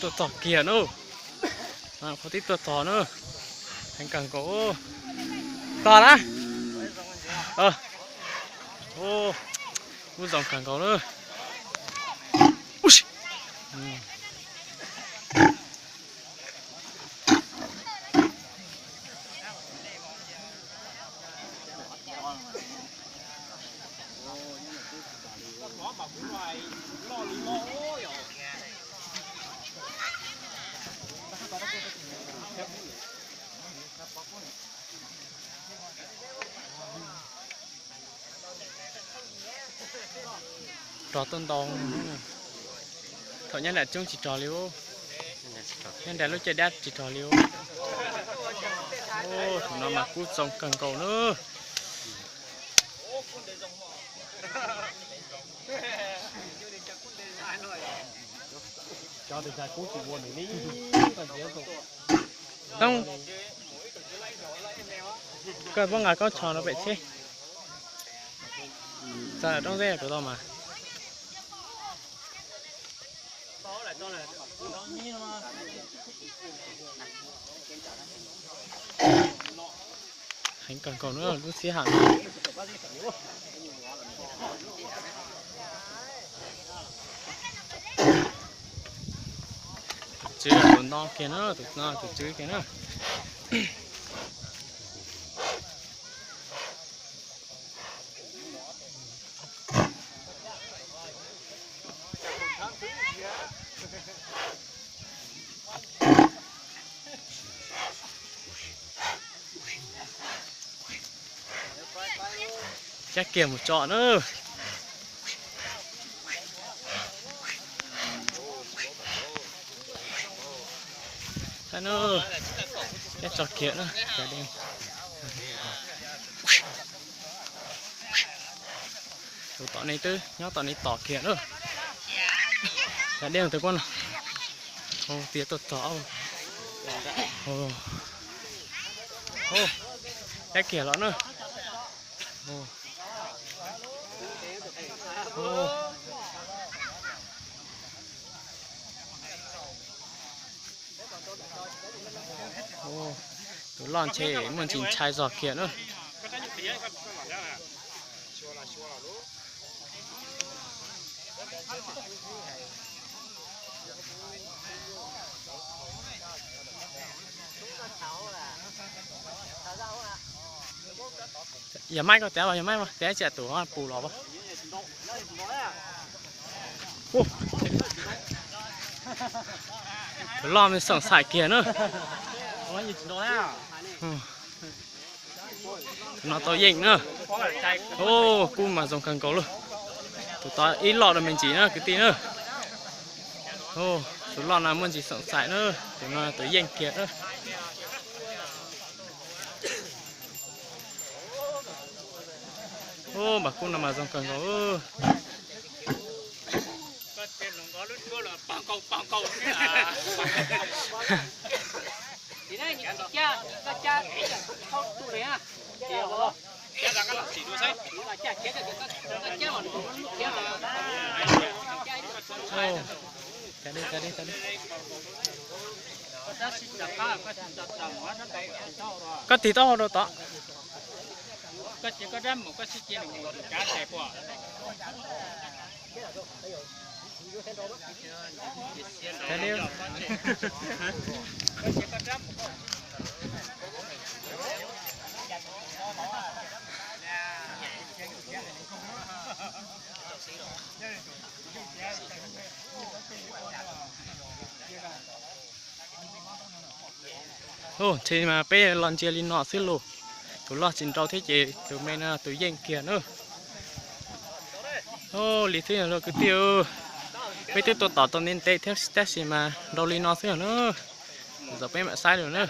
Tuaj txog kiag na. Qhov tib tuaj txog na. Heev kawg nkaus. Txog na. Ub zoo kawg nkaus na. Rog tuaj ntau. Thaum nyob nram tsev tsis rog li ub. Nyob nram lub caij dab tsis rog li ub. Thaum no mas kub zoo kawg nkaus na. Toob, koj poob nqa koj tsho no pem tsheb. Txog nram roob zeb kuv tau mas. Heev kawg nkaus na lub sij hawm no. Tus tswv tus no kiag na, tus no tus tswv kiag na. Cab kiag mus tso na. Saib na, cab tso kiag na. Tus tom ne twb nyob tom ne tom kiag na. Cov dej tus kuj no, tias tuaj txog. Cab kiag los na. Tus loj ntshe muaj ntsis ntshai zog kiag na. Yog maib koj tiav, yog maib tiav tsis tus pus los. Tus loj me xoom xaim kiag na. Tus no tau yeej na. Kub mas zoo kawg nkaus lawm. Tus tod ib loj rau me ntsis na kwv tij na. Tus loj no muaj ntsis xoom xaim na, tus no tus yeej kiag na. Npam kub no mas zoo kawg nkaus. Koj tig taub hau rau tod. Ntshe mas peb los ntsia li no xwb lauj. Tus loj tsis nrau thiab ces tus me no tus yeej kiag na. Li xwb los kwv tij, peb twb tuaj tom tau ntev ntev thiab tab sis mas nrau li no xwb na. Zaum peb mam saib lawm na.